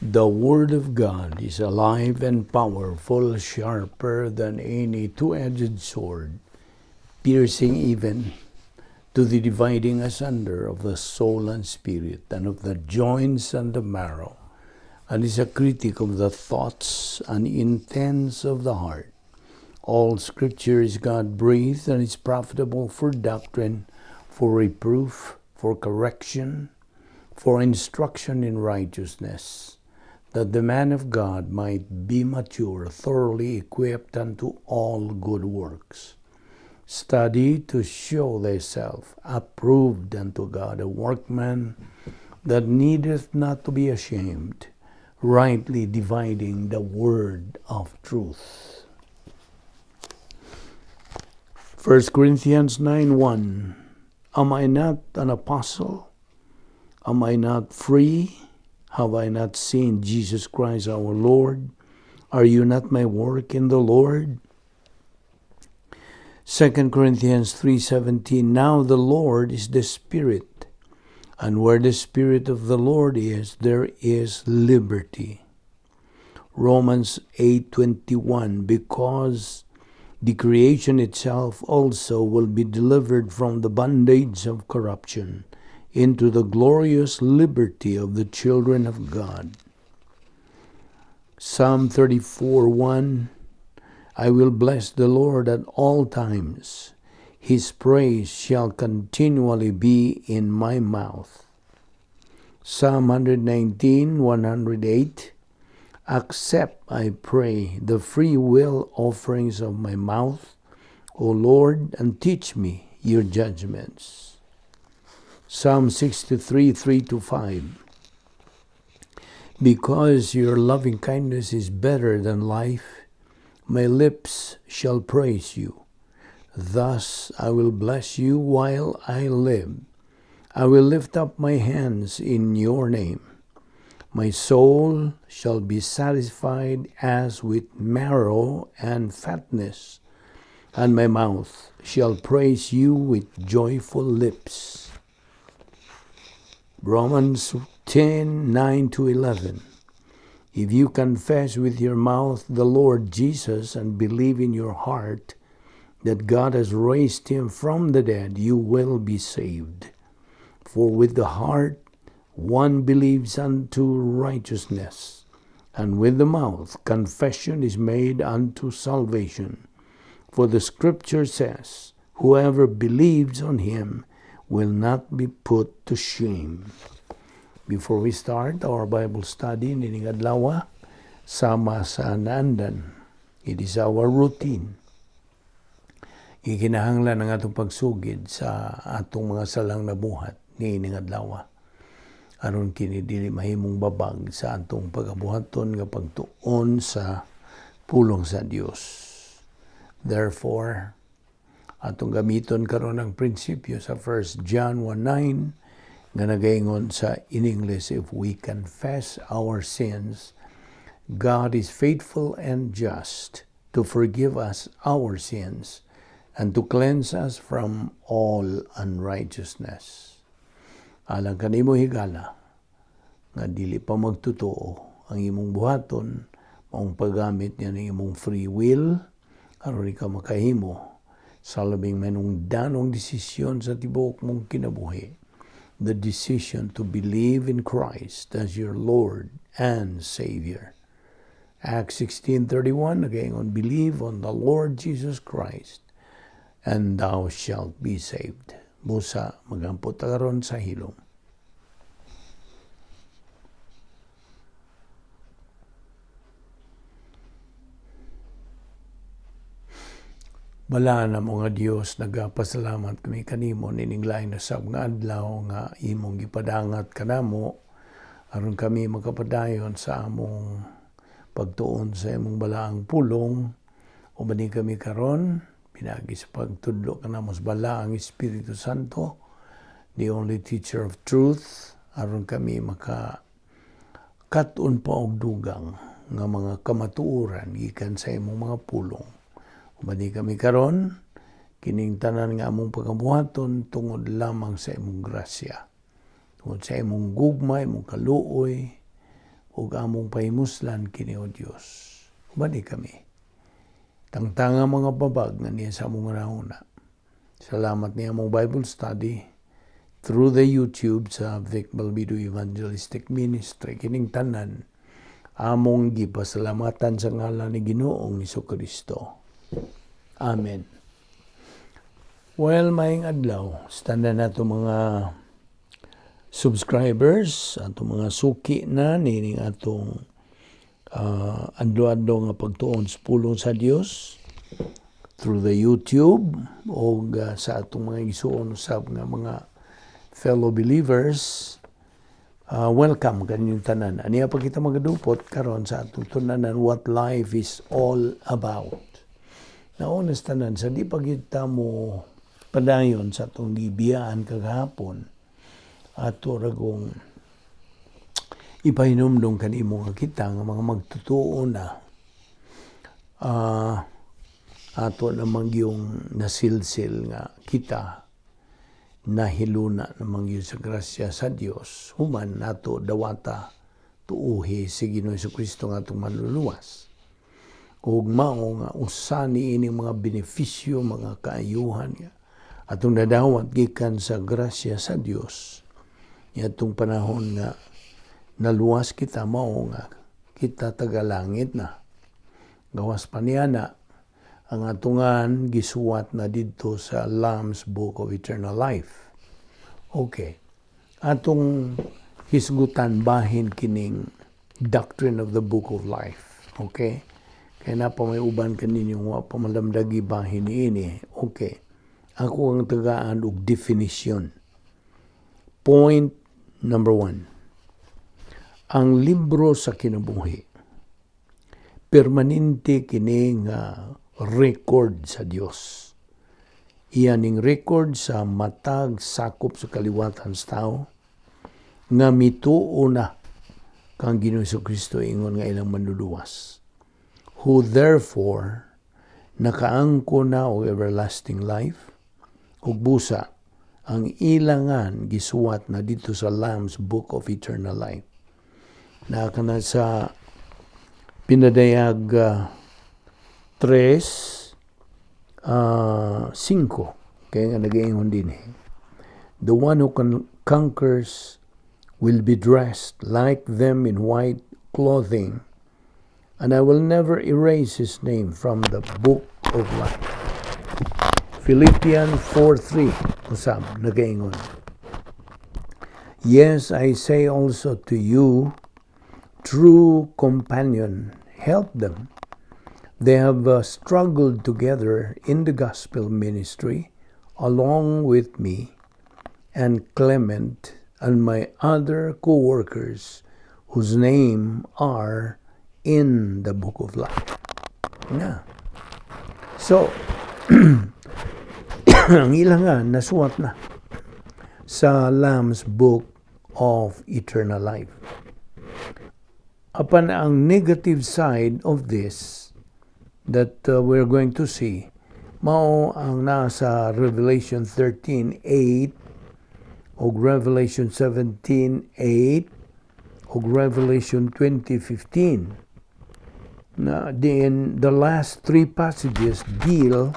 The Word of God is alive and powerful, sharper than any two-edged sword, piercing even to the dividing asunder of the soul and spirit, and of the joints and the marrow, and is a critic of the thoughts and intents of the heart. All Scripture is God-breathed and is profitable for doctrine, for reproof, for correction, for instruction in righteousness, that the man of God might be mature, thoroughly equipped unto all good works. Study to show thyself approved unto God, a workman that needeth not to be ashamed, rightly dividing the word of truth. 1 Corinthians 9:1. Am I not an apostle? Am I not free? Have I not seen Jesus Christ our Lord? Are you not my work in the Lord? 2 Corinthians 3:17. Now the Lord is the Spirit, and where the Spirit of the Lord is, there is liberty. Romans 8:21. Because the creation itself also will be delivered from the bondage of corruption into the glorious liberty of the children of God. Psalm 34:1. I will bless the Lord at all times. His praise shall continually be in my mouth. Psalm 119:108. Accept, I pray, the free will offerings of my mouth, O Lord, and teach me your judgments. Psalm 63:3-5. Because your loving kindness is better than life, my lips shall praise you. Thus I will bless you while I live. I will lift up my hands in your name. My soul shall be satisfied as with marrow and fatness, and my mouth shall praise you with joyful lips. Romans 10:9-11. If you confess with your mouth the Lord Jesus and believe in your heart that God has raised him from the dead, you will be saved. For with the heart one believes unto righteousness, and with the mouth confession is made unto salvation. For the Scripture says, whoever believes on him will not be put to shame. Before we start our Bible study nining adlaw, sama sa naandan, it is our routine. Ikinahanglan ang atong pagsugid sa atong mga salang nabuhat niining adlaw, aron kini dili mahimong babag sa atong pagabuhaton nga pagtuon sa pulong sa Dios. Therefore, atong gamiton karon ang prinsipyo sa 1 John 1:9 nga nagaingon sa in English, if we confess our sins, God is faithful and just to forgive us our sins and to cleanse us from all unrighteousness. Alang kanimo, higala, nga dili pa magtotoo ang imong buhaton, maong paggamit niya ng imong free will, aron ikaw makahimo sa labing manungdanong desisyon sa tibuok mong kinabuhi, the decision to believe in Christ as your Lord and Savior. Acts 16:31 nagaingon, "Believe on the Lord Jesus Christ and thou shalt be saved." Busa magampo ta karon sa hilom. Balaan namo nga Dios, nagapasalamat kami kanimo nining lain na sab nga adlaw nga imong gipadangat kanamo aron kami makapadayon sa among pagtuon sa imong balaang pulong. Ubani kami karon pinaagi sa pagtudlo kanamo sa Balaang Espiritu Santo, the only teacher of truth, aron kami maka kat-on pa og dugang nga mga kamatuoran gikan sa imong mga pulong. Ubani kami karon, kining tanan nga among pagabuhaton tungod lamang sa imong grasya, tungod sa imong gugma, imong kaluoy, Ug among pahimuslan kini, O Dios. Ubani kami. Tangtanga mga babag nga niya sa among hunahuna. Salamat ni among Bible study through the YouTube sa Vic Balbido Evangelistic Ministry. Kining tanan among gipasalamatan sa ngalan ni Ginoong Kristo. Amen. Well, maayong adlaw, stand nato mga subscribers, atong mga suki na nining atong adlaw-adlaw nga pagtuon sa pulong sa Dios through the YouTube o sa atong mga igsuon usab nga mga fellow believers. Welcome kaninyong tanan. Aniya pa kita magadupot karon sa atong tun-anan, what life is all about. Nauna sa tanan, sa di pa kita mo padayon sa atong gibiyaan kagahapon, ato ragong ipahinumdong kanimo nga kita nga mga magtutuo na ato namang yung nasilsil nga kita nahiluna namang yun sa grasya sa Dios human nato dawata tuuhi si Ginoo Kristo nga atong manluluwas, ug mao nga usa ni ining mga benepisyo, mga kaayuhan nga atong nadawat gikan sa grasya sa Dios atong panahon nga naluwas kita, mao nga kita taga-langit na. Gawas pa niya na ang atungan gisuwat na didto sa Lamb's Book of Eternal Life. Okay. Atong hisgutan bahin kining doctrine of the Book of Life. Okay? Kaya na pa may uban kaninyo wa pa malamdagi bahin ini. Okay. Ako ang tagaan og definition. Point number 1. Ang libro sa kinabuhi, permanente kini nga record sa Dios. Iyan ning record sa matag sakop sa kaliwatan sa tao nga mituo na kang Ginoo Kristo ingon nga ilang manluluwas. Who therefore nakaangko na og everlasting life, ug busa ang ilangan gisuwat na dito sa Lamb's Book of Eternal Life. Na kana sa Pinadayag 3, 5, kaya nga nag-iingon din eh. "The one who conquers will be dressed like them in white clothing, and I will never erase his name from the book of life." Philippians 4:3 usab nagaingon. "Yes, I say also to you, true companion, help them. They have struggled together in the gospel ministry along with me and Clement and my other co-workers whose name are in the book of life." Na. So, ang ilangan nasuwat na sa Lamb's Book of Eternal Life. Apan ang negative side of this that we're going to see, mao ang nasa Revelation 13:8 o Revelation 17:8 o Revelation 20:15 na in the last three passages deal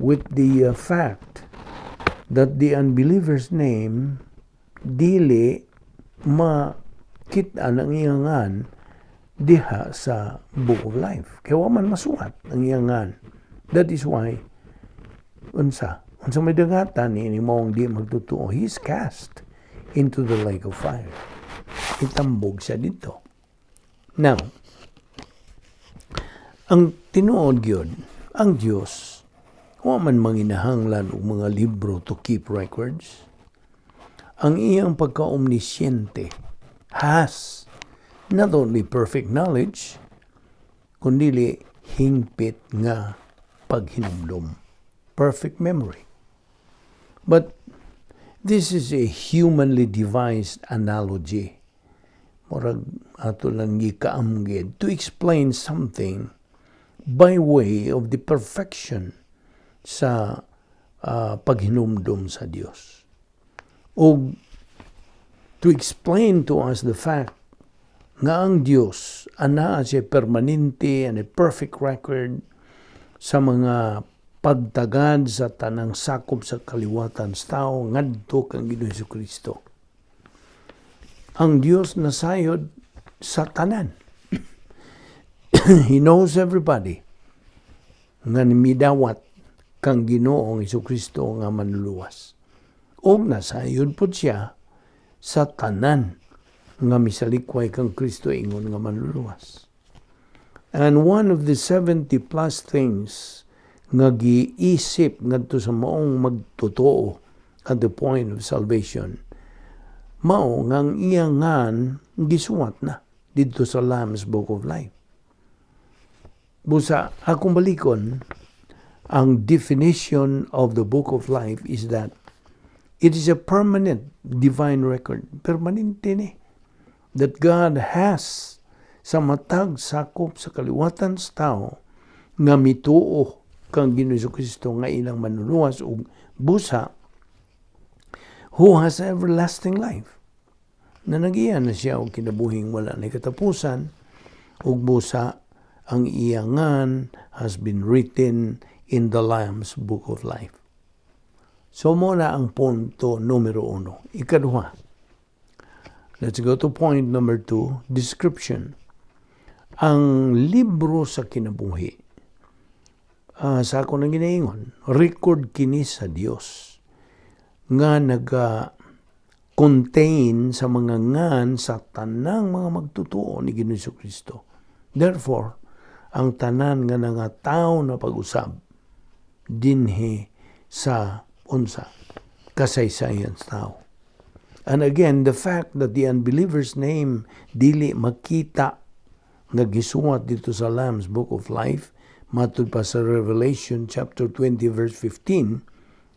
with the fact that the unbeliever's name dili makita ng iyangan diha sa Book of Life. Kaya wa man masuwat ang iyangan. That is why, unsa, unsa may dangatan ni mong di magtotoo, he is cast into the lake of fire. Itambog siya dito. Now, ang tinuod gyud, ang Dios wa man manginahanglan og mga libro to keep records. Ang iyang pagka-omnisciente has not only perfect knowledge, kundi hingpit nga paghinumdum. Perfect memory. But this is a humanly devised analogy. Murag ato lang gikaamgid to explain something by way of the perfection sa paghinumdum sa Dios. O to explain to us the fact Nga ang Dios anaa siya permanente and a perfect record sa mga pagtagad sa tanang sakop sa kaliwatan sa tao ngadto kang Ginoong Kristo. Ang Dios nasayod sa tanan. He knows everybody nga midawat kang Ginoong Kristo nga manluluwas. Ug nasayod pod siya sa tanan nga misalikway kang Kristo ingon nga manluluwas. And one of the 70 plus things nga giisip ngadto sa maong magtotoo at the point of salvation, mao nga ang iyang ngan gisuwat na didto sa Lamb's Book of Life. Busa, akong balikon, ang definition of the Book of Life is that it is a permanent divine record. Permanente ni that God has sa matag sakop sa kaliwatan sa tao nga mituo kang Ginoong Kristo nga ilang manluluwas ug busa who has everlasting life na nagiya na siya og kinabuhing wala na katapusan ug busa ang iyang ngan has been written in the Lamb's Book of Life. So mao na ang punto numero uno. Ikaduha. Let's go to point number two, description. Ang libro sa kinabuhi, sa ako nang ginaingon, record kini sa Dios nga naga contain sa mga ngan sa tanang mga magtotoo ni Ginoong Kristo. Therefore, ang tanan nga nangatao na pag-usab dinhi sa unsa kasaysayan sa tao. And again, the fact that the unbeliever's name dili makita nga gisuwat didto sa Lamb's Book of Life, matud pa sa Revelation chapter 20 verse 15,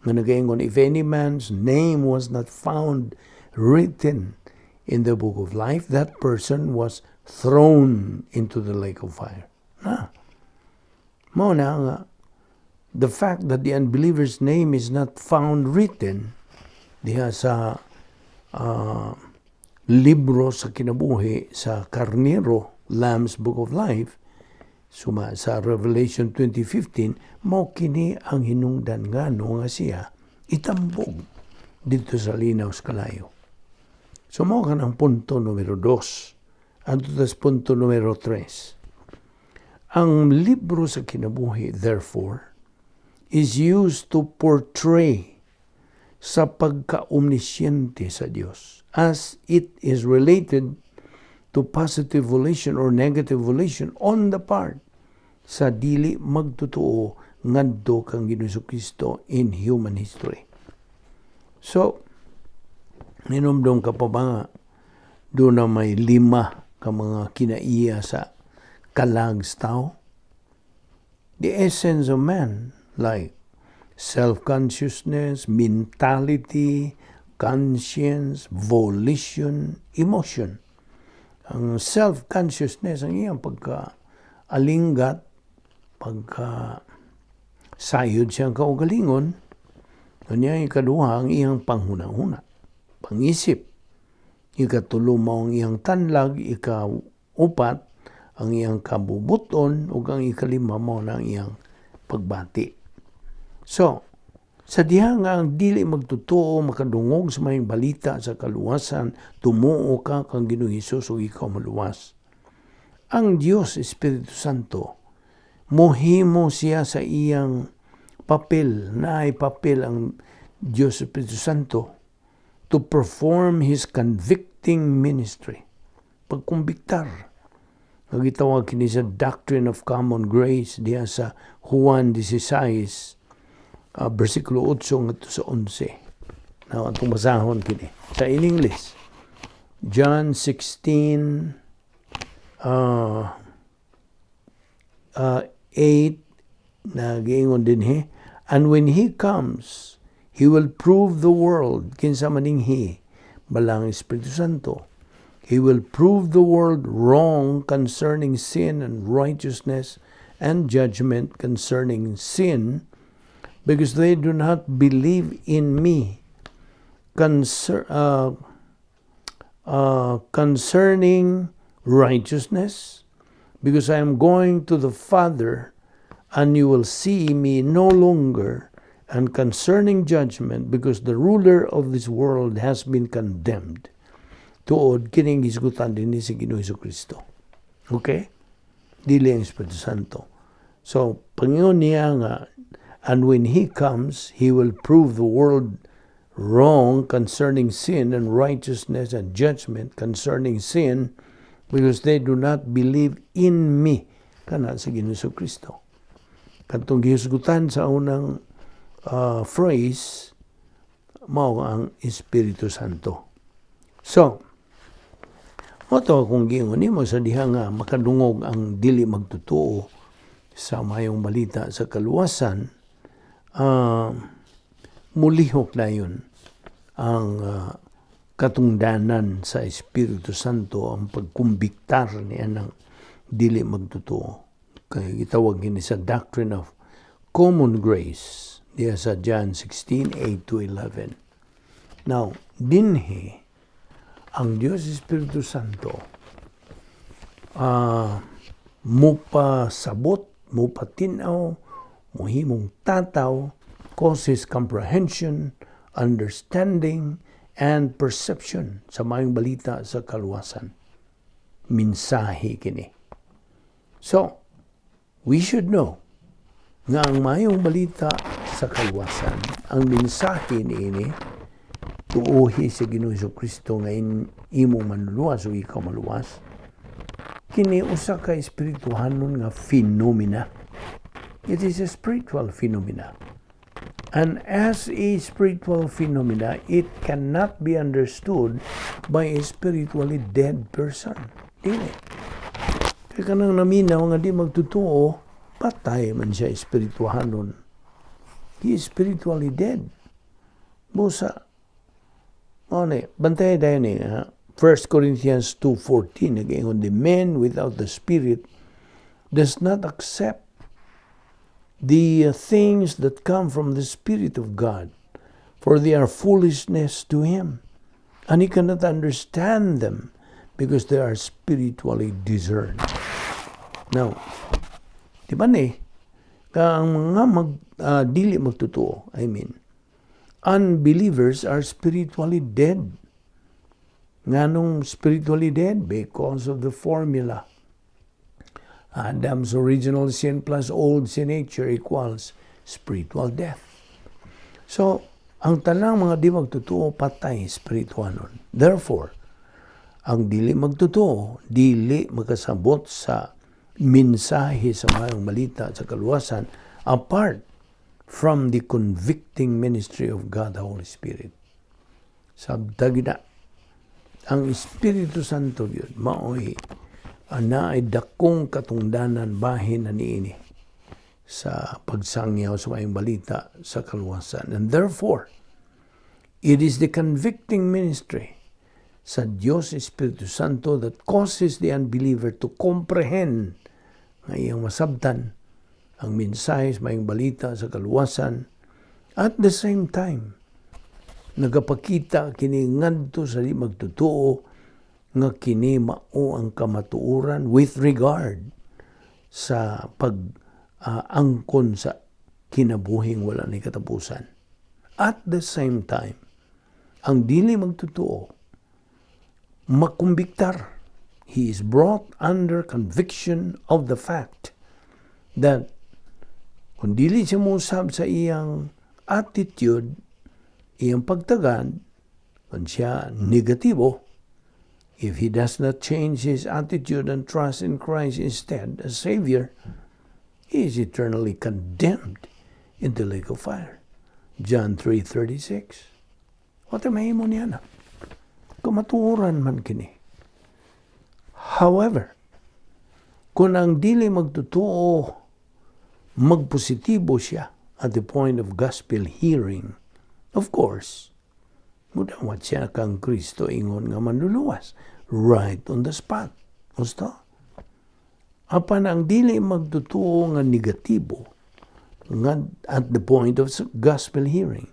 nga nagaingon, "If any man's name was not found written in the book of life, that person was thrown into the lake of fire." Na. Mao na nga, the fact that the unbeliever's name is not found written diha sa libro sa kinabuhi sa Karnero, Lamb's Book of Life, suma sa Revelation 20:15, mao kini ang hinungdan ngano nga siya itambog didto sa linaw sa kalayo. So mao kanang punto numero dos. Adto tas punto numero tres. Ang libro sa kinabuhi, therefore, is used to portray sa pagka-omnisciente sa Dios as it is related to positive volition or negative volition on the part sa dili magtotoo ngadto kang Ginoong Kristo in human history. So, hinumdum ka pa ba nga duna may lima ka mga kinaiya sa kalag sa tao? The essence of man, like self-consciousness, mentality, conscience, volition, emotion. Ang self-consciousness, ang iyang pagka-alinggat, pagka sayod siyang kaugalingon, kanya ikaduha ang iyang panghuna-huna, pangisip. Ikatulo mao ang iyang tanlag, ikaupat ang iyang kabubuton, ug ang ikalima mao na ang iyang pagbati. So, sa diha nga ang dili magtotoo makadungog sa maayong balita sa kaluwasan, tumuo ka kang Ginoong Hesus ug ikaw maluwas. Ang Dios Espiritu Santo mohimo siya sa iyang papel, naay papel ang Dios Espiritu Santo to perform His convicting ministry. Pagkumbiktar. Nga gitawag kini sa doctrine of common grace diha sa Juan 16, versikulo 8 ngadto sa 11. Now, atong basahon kini sa in English. John 16 8 nagiingon dinhi, "And when He comes, He will prove the world." Kinsa maning He? Balaang Espiritu Santo. "He will prove the world wrong concerning sin and righteousness and judgment: concerning sin, because they do not believe in me; concerning Righteousness, because I am going to the Father, and you will see me no longer, and concerning judgment, because the ruler of this world has been condemned. Tuod kining gisgutan dinhi si Ginoo Kristo. Okay? Dili ang Espiritu Santo. So, Panginoon niya nga, "And when He comes, He will prove the world wrong concerning sin and righteousness and judgment: concerning sin, because they do not believe in me." Kana sa Ginoo Kristo. Katong gihisgutan sa unang phrase, mao ang Espiritu Santo. So, mao to kung giingon nimo sa diha nga makadungog ang dili magtotoo sa mayong balita sa kaluwasan, mulihok na yun ang katungdanan sa Espiritu Santo, ang pagkumbiktar niya ng dili magtotoo. Kay gitawag kini sa doctrine of common grace diya sa John 16, 8 to 11. Now, dinhi, ang Diyos Espiritu Santo mupasabot, mupatinaw, muhimong tataw, causes comprehension, understanding, and perception sa mayong balita sa kaluwasan. Mensahe kini. So, we should know nga ang mayong balita sa kaluwasan, ang mensahe niini, tuohi sa Ginoo Kristo nga imong manluluwas o ikaw maluwas, kini usa ka espirituhanon nga phenomena. It is a spiritual phenomena. And as a spiritual phenomena, it cannot be understood by a spiritually dead person. Dili. Kaya kanang naminaw nga di magtotoo, patay man siya espirituhanon. He is spiritually dead. Busa, mao ni, bantay dayon ni, ha? 1 Corinthians 2:14, nag-ingon, "The man without the Spirit does not accept the things that come from the Spirit of God, for they are foolishness to him, and he cannot understand them because they are spiritually discerned." Now, di ba ni, ka ang mga dili magtotoo, I mean, unbelievers are spiritually dead. Nganong spiritually dead? Because of the formula. Adam's original sin plus old sin nature equals spiritual death. So, ang tanang mga di magtotoo, patay spiritual nun. Therefore, ang dili magtotoo, dili makasabot sa mensahe sa mayong balita sa kaluwasan apart from the convicting ministry of God the Holy Spirit. Sabtag na, ang Espiritu Santo yun, maoy ana ay dakong katungdanan bahin na niini sa pagsangyaw sa mayong balita sa kaluwasan. And therefore, it is the convicting ministry sa Diyos Espiritu Santo that causes the unbeliever to comprehend nga iyang masabtan ang mensahe sa mayong balita sa kaluwasan. At the same time, nagapakita kini ngadto sa di magtotoo nga kini mao ang kamatuoran with regard sa pag angkon sa kinabuhing wala ni katapusan. At the same time, ang dili magtotoo makumbiktar. He is brought under conviction of the fact that kung dili siya mosab sa iyang attitude, iyang pagtagad, kung siya negatibo, if he does not change his attitude and trust in Christ instead as Savior, he is eternally condemned in the lake of fire. John 3:36. What mahimo niya na? Kamatuoran man kini. However, kung ang dili magtotoo, magpositibo siya at the point of gospel hearing, of course, mudawat siya kang Kristo ingon nga manluluwas right on the spot. Gusto? Apan ang dili magtotoo nga negatibo nga at the point of gospel hearing,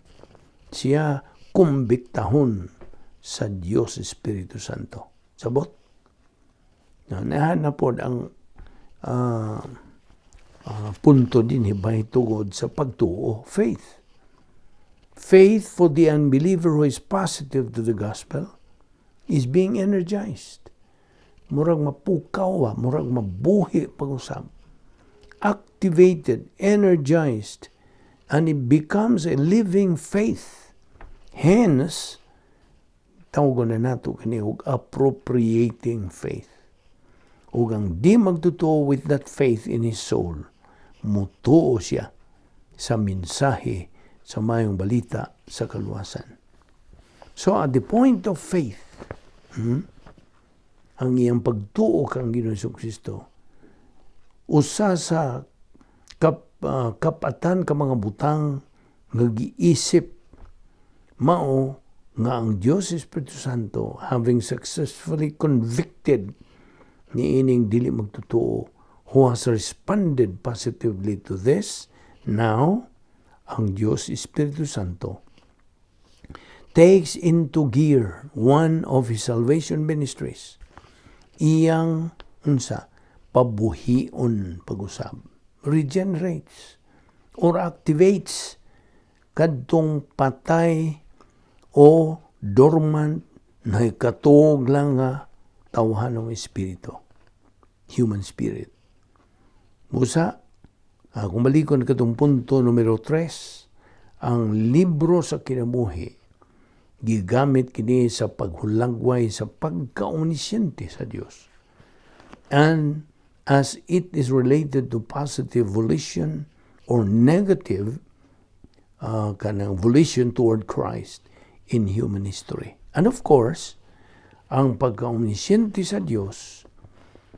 siya kumbiktahon sa Diyos Espiritu Santo. Sabot? Naa pod ang punto din tugod sa pagtuo, faith. Faith for the unbeliever who is positive to the gospel is being energized. Murag mapukaw ba, murag mabuhi pag-usab. Activated, energized, and it becomes a living faith. Hence, tawag na nato kini og appropriating faith. Ug ang di magtotoo with that faith in his soul, mutuo siya sa mensahe sa mayong balita sa kaluwasan. So at the point of faith, ang iyang pagtuo kang Ginoong Kristo, usa sa kapatan ka mga butang nga giisip mao nga ang Dios Espiritu Santo, having successfully convicted ni ining dili magtotoo who has responded positively to this, now ang Dios Espiritu Santo takes into gear one of his salvation ministries, iyang unsa, pabuhion pag-usab, regenerates or activates kadtong patay o dormant na katog lang nga tawhanong espiritu, human spirit. Busa, kung balikon katong punto numero 3, ang libro sa kinabuhi, gigamit kini sa paghulagway sa pagkaomnisyente sa Dios. And as it is related to positive volition or negative kanang volition toward Christ in human history. And of course, ang pagkaomnisyente sa Dios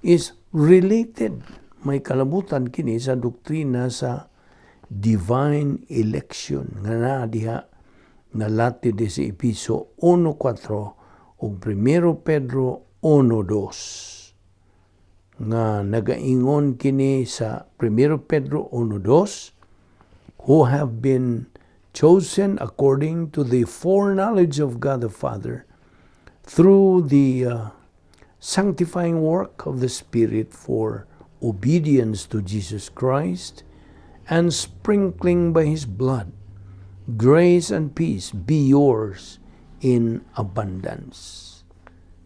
is related, may kalabutan kini sa doktrina sa divine election nga naa diha nalati di sa Episo 1.4 ug 1 Pedro 1.2, nga nagaingon kini sa 1 Pedro 1.2, who have been chosen according to the foreknowledge of God the Father through the sanctifying work of the Spirit for obedience to Jesus Christ and sprinkling by His blood, grace and peace be yours in abundance.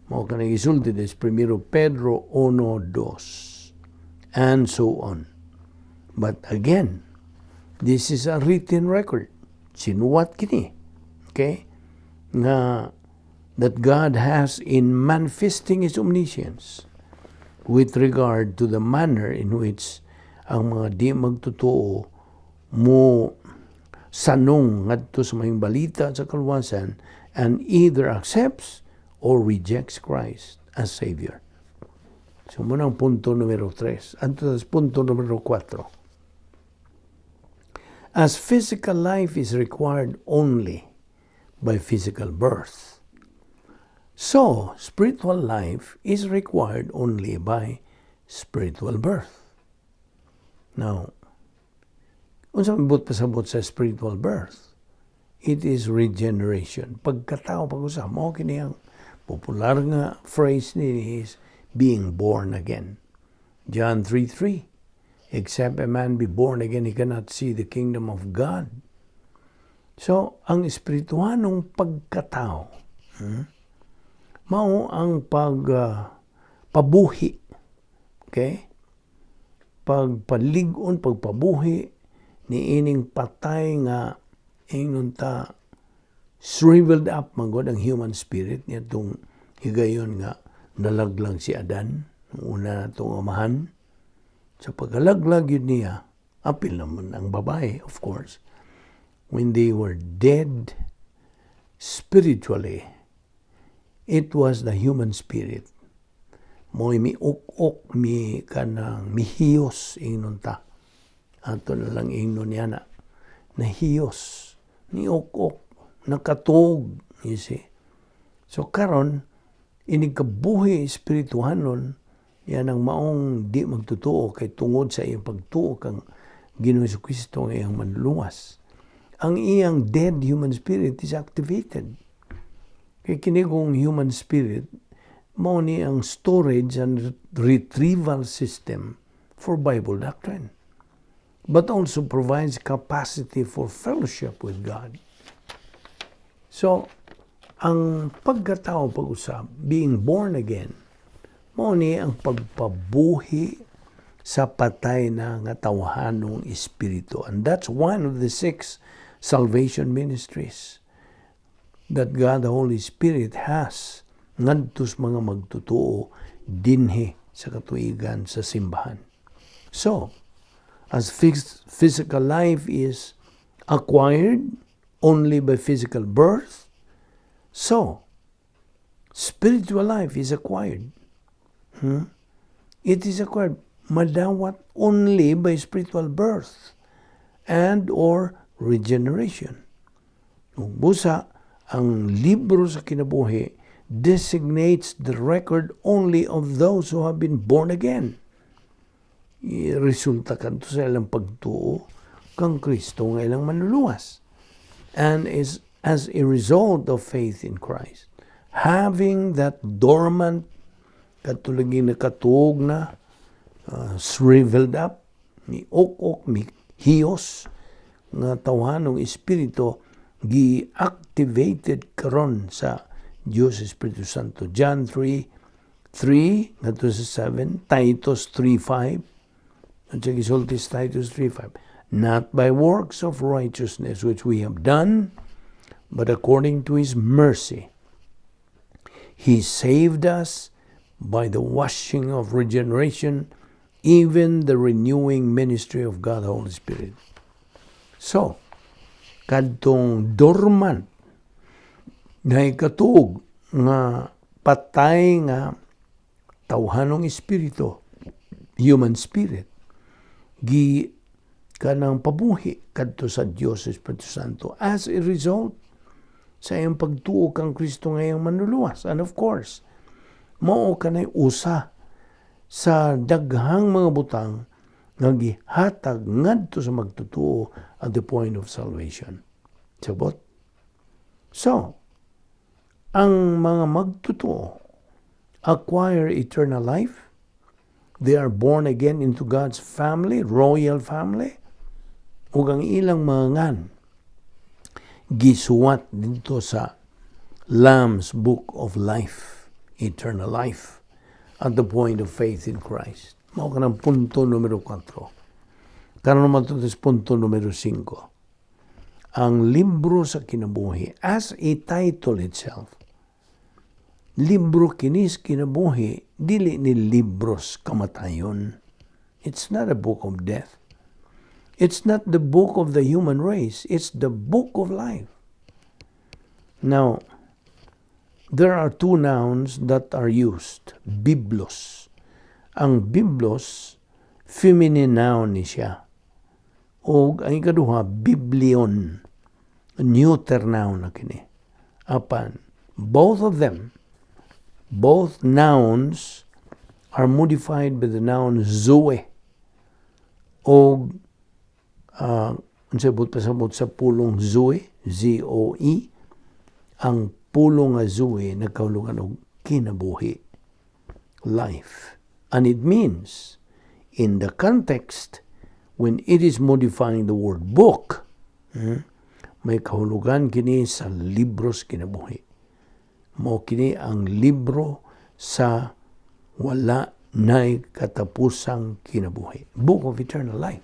Mao kanang isulti des 1 Pedro 1.2 and so on. But again, this is a written record. Sinuwat kini. Okay? Nga that God has in manifesting His omniscience with regard to the manner in which ang mga di magtotoo mo sanong ngadto sa mayong balita sa kaluwasan and either accepts or rejects Christ as Savior. So, mao nang punto numero 3. Adto sa punto numero 4. As physical life is required only by physical birth, so spiritual life is required only by spiritual birth. Now, unsa may buot pasabot sa spiritual birth? It is regeneration. Pagkatao pag-usab, mao kini ang popular nga phrase ni is being born again. John 3:3. Except a man be born again, he cannot see the kingdom of God. So, ang espirituhanong pagkatao, mao ang pag pabuhi. Okay? Pagpalig-on, pagpabuhi ni ining patay nga, ingnon ta, shriveled up man gud ang human spirit niadtong higayon nga nalaglag si Adan, una natong amahan. Sa pagkalaglag yun niya, apil naman ang babae, of course, when they were dead spiritually, it was the human spirit mo'y miuk-ok, mi kanang mihiyos, ingnon ta. Ato na lang ingnon niya na nahiyos, niuk-ok, nakatug, you see. So karon inig kabuhi espirituhanon, yan ang maong di magtotoo kay tungod sa iyang pagtuo kang Ginoo Kristo ang iyang manluluwas. Ang iyang dead human spirit is activated. Kay kini kong human spirit, Mao ni ang storage and retrieval system for Bible doctrine, but also provides capacity for fellowship with God. So, ang pagkatao pag-usab, being born again, mao ni ang pagpabuhi sa patay na nga tawhanong espiritu. And that's one of the six salvation ministries that God the Holy Spirit has ngadto sa mga magtotoo dinhi sa katuigan sa simbahan. So, as physical life is acquired only by physical birth, so spiritual life is acquired. It is acquired, madawat, only by spiritual birth and or regeneration. Ug busa, ang libro sa kinabuhi designates the record only of those who have been born again. Resulta kadto sa ilang pagtuo kang Kristo nga ilang manluluwas. And is as a result of faith in Christ, having that dormant, kadto lagi nakatuog na, shriveled up, ni ok-ok, mi hiyos, nga tawhanong espiritu, gi-activated karon sa Diyos Espiritu Santo. John 3:3 ngadto sa 7, Titus 3:5. At sa gisulti sa Titus 3:5, "Not by works of righteousness which we have done, but according to His mercy, He saved us by the washing of regeneration, even the renewing ministry of God the Holy Spirit." So, kadtong dormant na ikatuog nga patay nga tawhanong espiritu, human spirit, gi kanang pabuhi kadto sa Dios Espiritu Santo as a result sa iyang pagtuo kang Kristo nga iyang manluluwas. And of course, mao kanay usa sa daghang mga butang nga gihatag ngadto sa magtotoo at the point of salvation. Sabot? So, ang mga magtotoo acquire eternal life. They are born again into God's family, royal family. Ug ang ilang mga ngan gisuwat dito sa Lamb's Book of Life, eternal life, at the point of faith in Christ. Mao kanang punto numero 4. Karon naman ito punto numero 5. Ang libro sa kinabuhi, as a title itself, libro kinis kinabuhi, dili ni libros kamatayon. It's not a book of death. It's not the book of the human race. It's the book of life. Now, there are two nouns that are used. Biblos. Ang biblos, feminine noun ni siya. O ang ikaduha, biblion. Neuter noun na kini. Apan, both of them, both nouns are modified by the noun zoe. O unsay buot pasabot sa pulong zoe, zoe, ang pulong nga zoe nagkahulugan og kinabuhi, life. And it means, in the context, when it is modifying the word book, may kahulugan kini sa libros kinabuhi. Mao kini ang libro sa wala nay katapusang kinabuhi. Book of Eternal Life.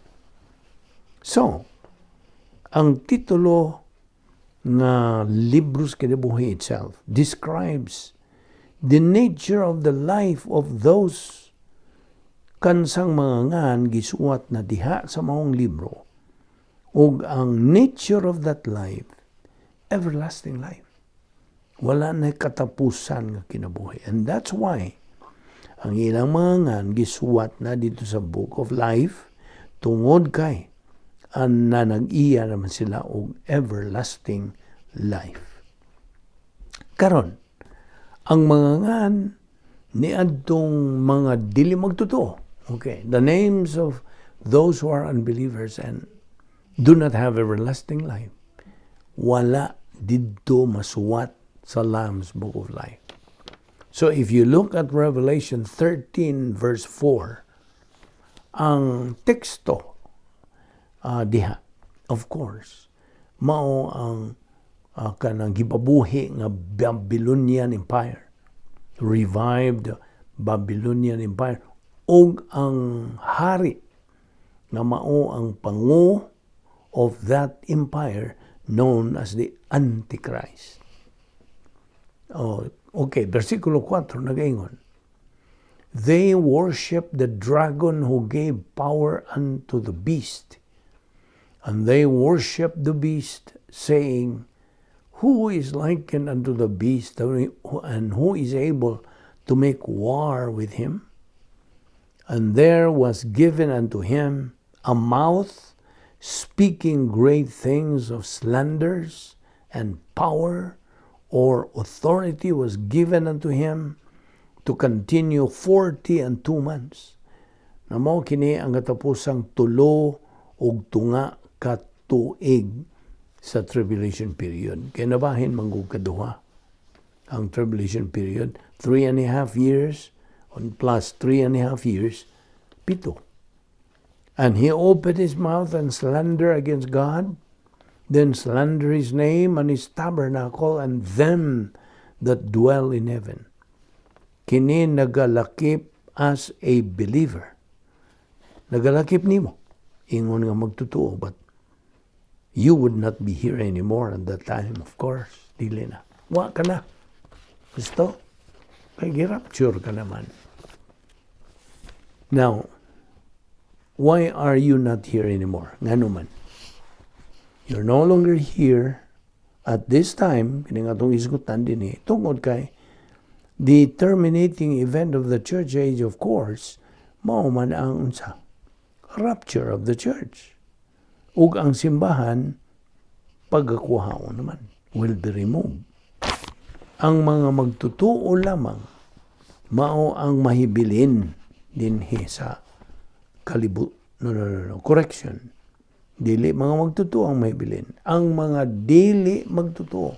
So, ang titulo nga Libros Kinabuhi itself describes the nature of the life of those kansang mga ngan gisuwat na diha sa maong libro, ug ang nature of that life, everlasting life, wala na katapusan nga kinabuhi. And that's why ang ilang mga ngan gisuwat na dito sa Book of Life, tungod kay ang na nag-iya naman sila og everlasting life. Karon, ang mga ngan niadtong mga dili magtotoo. Okay, the names of those who are unbelievers and do not have everlasting life, wala didto masuwat sa Lamb's Book of Life. So if you look at Revelation 13 verse 4, ang teksto diha, of course, mao ang kanang gipabuhi nga Babylonian Empire, revived Babylonian Empire, ug ang hari nga mao ang pangu of that empire known as the Antichrist. Oh, okay, versikulo 4 nagaingon, "They worship the dragon who gave power unto the beast. And they worship the beast, saying, 'Who is likened unto the beast, and who is able to make war with him?' And there was given unto him a mouth speaking great things of slanders, and power or authority was given unto him to continue 42 months." Na mao kini ang katapusang 3 ug tunga ka tuig sa tribulation period. Kay nabahin man gud kaduha ang tribulation period, 3.5 years on plus 3.5 years, 7. "And he opened his mouth and slander against God, then slander his name and his tabernacle and them that dwell in heaven." Kini nagalakip as a believer. Nagalakip nimo. Ingon nga magtotoo, but you would not be here anymore at that time, of course. Dili na. Wa ka na. Gusto? Kay gi-rapture ka naman. Now, why are you not here anymore? Ngano man? You're no longer here at this time, kini nga atong isgutan dinhi, tungod kay the terminating event of the church age, of course, mao man ang unsa? Rapture of the church. Ug ang simbahan, pagkakuhaon naman, will be removed. Ang mga magtutuo lamang, mao ang mahibilin dinhi sa kalibu. No. Correction. Dili mga magtutuo ang mahibilin. Ang mga dili magtutuo.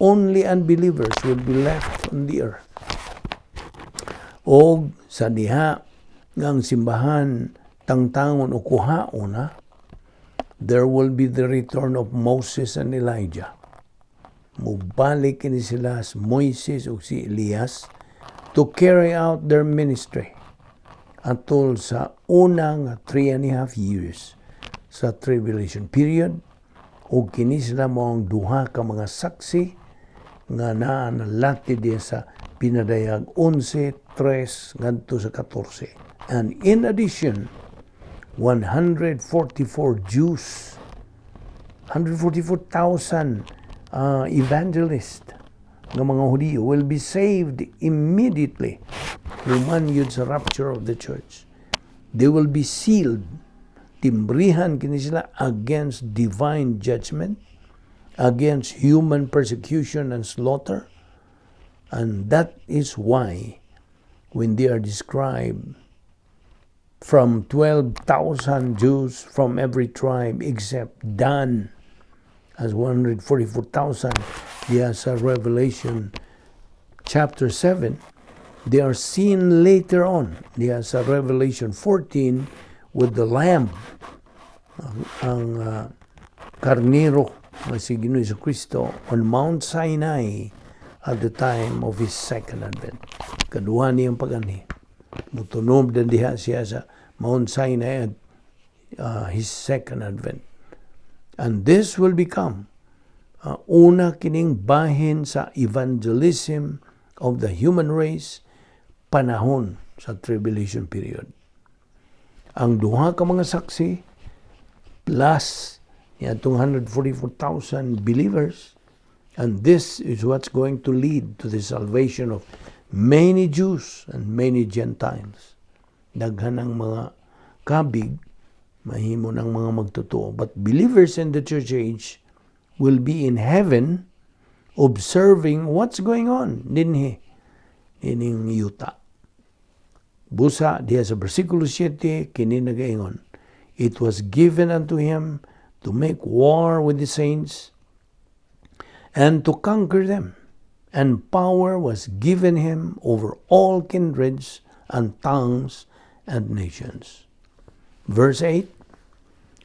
Only unbelievers will be left on the earth. Og sa diha nga ang simbahan tangtangon o kuhaon na, there will be the return of Moses and Elijah. Mubalik kini sila si Moises ug si Elias to carry out their ministry atol sa unang 3.5 years sa tribulation period, ug kini sila mao ang duha ka mga saksi nga naa nalati diya sa Pinadayag 11:3 ngadto sa 14. And in addition, 144 Jews, 144,000 evangelists nga mga Hudiyo will be saved immediately human yun sa rapture of the church. They will be sealed. Timbrihan kini sila against divine judgment, against human persecution and slaughter. And that is why when they are described from 12,000 Jews from every tribe except Dan as 144,000 diya sa Revelation chapter 7, they are seen later on diya sa Revelation 14 with the Lamb, ang karnero nga si Ginoo Kristo, on Mount Sinai at the time of his second advent. Kaduha niyang pag-anhi. Mutunob din diha siya sa Mount Sinai at his second advent. And this will become una kining bahin sa evangelism of the human race panahon sa tribulation period. Ang duha ka mga saksi plus atong 144,000 believers, and this is what's going to lead to the salvation of many Jews and many Gentiles. Daghan ang mga kabig mahimo ng mga magtotoo. But believers in the church age will be in heaven observing what's going on dinhi ining yuta. Busa diha sa versikulo 7 kini nagaingon, "It was given unto him to make war with the saints and to conquer them. And power was given him over all kindreds and tongues and nations. Verse 8: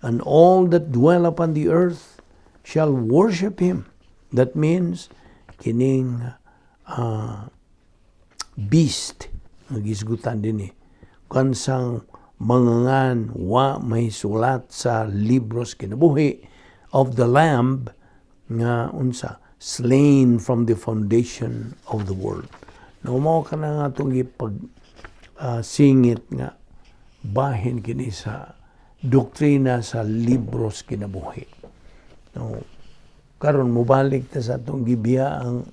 "And all that dwell upon the earth shall worship him." That means, kining beast nga gisgutan dinhi. Kansang mga ngan wa may sulat sa libros kinabuhi of the Lamb nga unsa slain from the foundation of the world. No, mao ka na nga itong ipag singit nga bahin kini sa doktrina sa libros kinabuhi. No, karon mobalik ta sa atong gibiya ang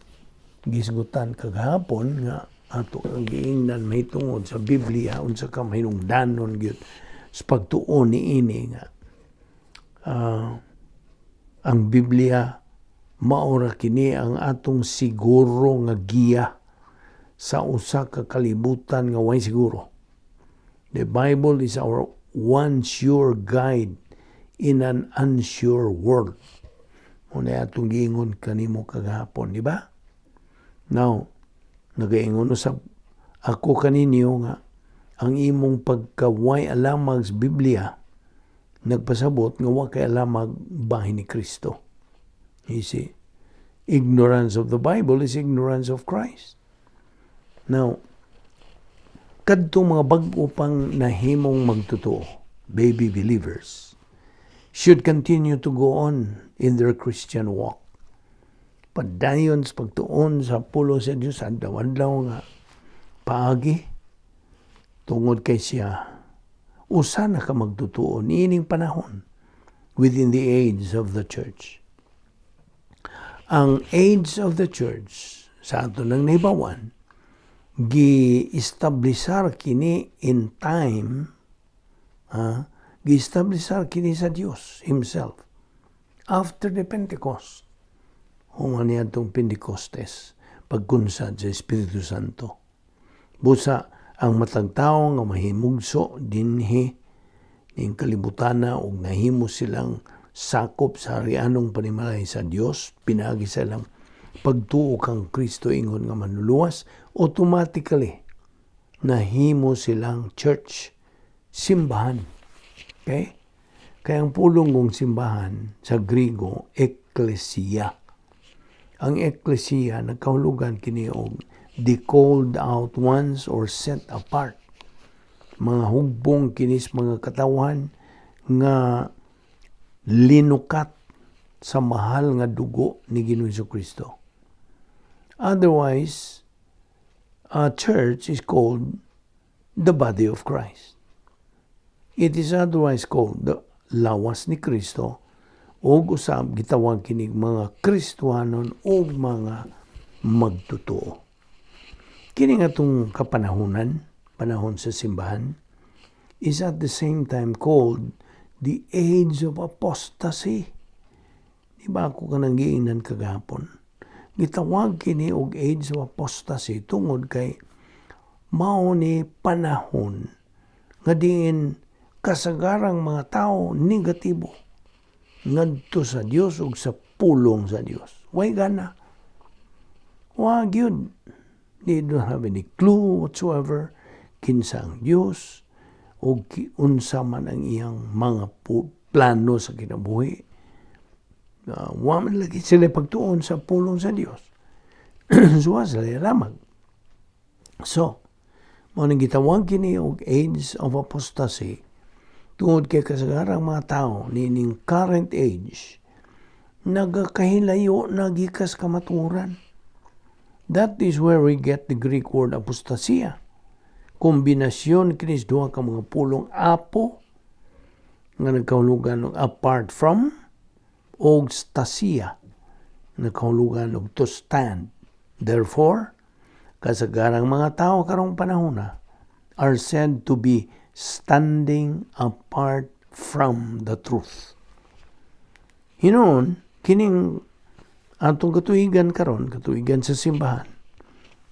gisgutan kagahapon nga ato ang giingnan mahitungod sa Biblia, unsa ka mahinungdanon gyud sa pagtuon niini nga ang Biblia maura kini ang atong siguro nga giya sa usa ka kalibutan nga way siguro. The Bible is our one sure guide in an unsure world. Muna atong giingon kanimo kagahapon, di ba? Now, nagaingon usab ako kaninyo nga ang imong pagkaway alamag sa Biblia nagpasabot nga wa kay alamag bahin ni Kristo. You see, ignorance of the Bible is ignorance of Christ. Now, kadtong mga bag-o pang nahimong magtotoo, baby believers, should continue to go on in their Christian walk. Padayon sa pagtuon sa pulong sa Diyos, adlaw-adlaw nga paagi, tungod kay siya usa na ka magtotoo niining panahon within the age of the church. Ang age of the church sa ato nang nahibawan, gi-establisar kini in time, ha, gi-establisar kini sa Dios himself after the Pentecost. Human niadtong Pentecostes, pagkunsad sa Espiritu Santo. Busa ang matag tawo nga mahimugso dinhi ning kalibutana ug nahimo silang sakop sa harianong panimalay sa Dios pinaagi sa ilang pagtuo kang Kristo ingon nga manluluwas, automatically nahimo silang church, simbahan. Okay? Kaya ang pulong kong simbahan sa Grigo, ekklesia. Ang ekklesia nagkahulugan kini og the called out ones or set apart. Mga hugbong kinis mga katawan nga linukat sa mahal nga dugo ni Ginoong Kristo. Otherwise, a church is called the body of Christ. It is otherwise called the lawas ni Kristo ug usab gitawag kinig mga Kristohanon o mga magtotoo. Kini nga atong kapanahonan, panahon sa simbahan, is at the same time called the age of apostasy. Di ba ako kanang giingnan kagahapon? Gitawag kini og age of apostasy tungod kay mao ni panahon nga diin kasagarang mga tao negatibo ngadto sa Dios ug sa pulong sa Dios. Way gana. Wa gyud. They don't have any clue whatsoever kinsa ang Dios o unsa man ang iyang mga plano sa kinabuhi. Wa man lagi sila pagtuon sa pulong sa Dios. So wa sila ramag. So, mao nang gitawag kini og age of apostasy tungod kay kasagarang mga tao niining current age nagakahilayo na gikas kamaturan. That is where we get the Greek word apostasia. Kombinasyon kinis duha ka mga pulong, apo nga nagkahulugan og apart from og stasia nagkahulugan og to stand. Therefore, kasagarang mga tao karong panahon na are said to be standing apart from the truth. Hinuon, kining atong katuigan karon, katuigan sa simbahan,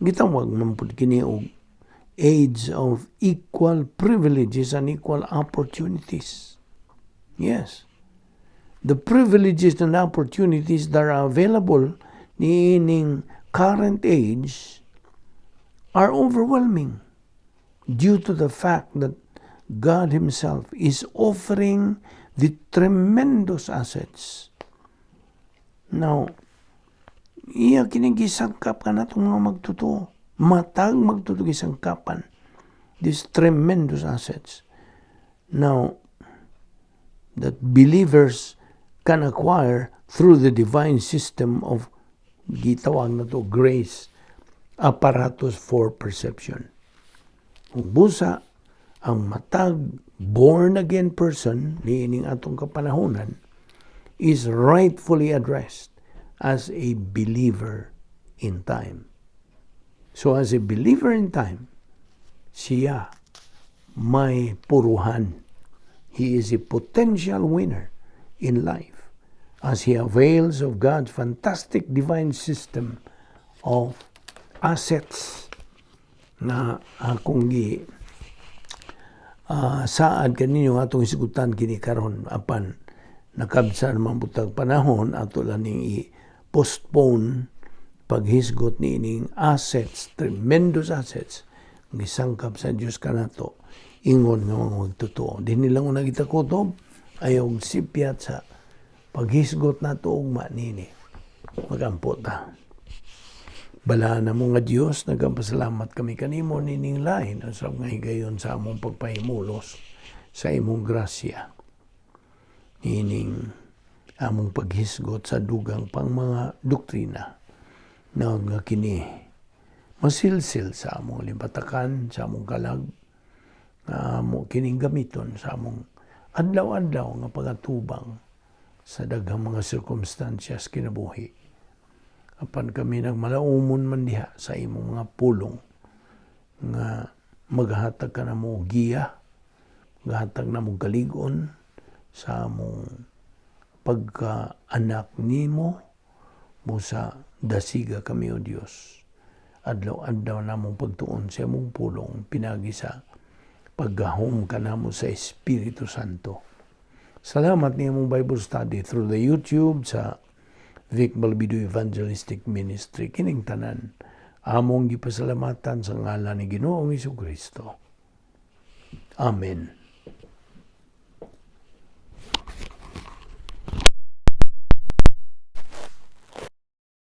gitawag man pud kini og age of equal privileges and equal opportunities. Yes. The privileges and opportunities that are available niining current age are overwhelming due to the fact that God Himself is offering the tremendous assets. Now, iya kining gisangkap kanatong mga magtotoo. Matag magtotoo gisangkapan these tremendous assets. Now, that believers can acquire through the divine system of gitawag nato grace apparatus for perception. Ug busa ang matag born again person niining atong kapanahonan is rightfully addressed as a believer in time. So as a believer in time, siya may puruhan. He is a potential winner in life as he avails of God's fantastic divine system of assets na akong gi saad kaninyo atong hisgutan kini karon, apan nakabsa naman butag panahon, ato lang ning i-postpone paghisgot niining assets, tremendous assets gisangkap sa Dios kanato ingon nga mga magtotoo. Dinhi lang una kita kutob, ayaw sipyat sa paghisgot nato ugma nini. Magampo ta. Balaan namo nga Dios, nagapasalamat kami kanimo nining lain sa nga higayon sa among pagpahimulos sa imong grasya. Nining among paghisgot sa dugang pang mga doktrina na nga kini masilsil sa among limpatakan, sa among kalag, nga amo kining gamiton sa among adlaw-adlaw nga pagatubang sa daghang mga sirkumstansyas kinabuhi. Apan kami nagmalaumon man diha sa imong mga pulong nga maghatag ka namo og giya, maghatag namo kalig-on sa among pagka-anak nimo busa dasiga kami, O Dios. Adlaw-adlaw namong pagtuon sa imong pulong pinagi sa paggahom kanamo sa Espiritu Santo. Salamat ni among Bible study through the YouTube sa Vic Balbido Evangelistic Ministry. Kining tanan among gipasalamatan sa ngalan ni Ginoong Kristo. Amen.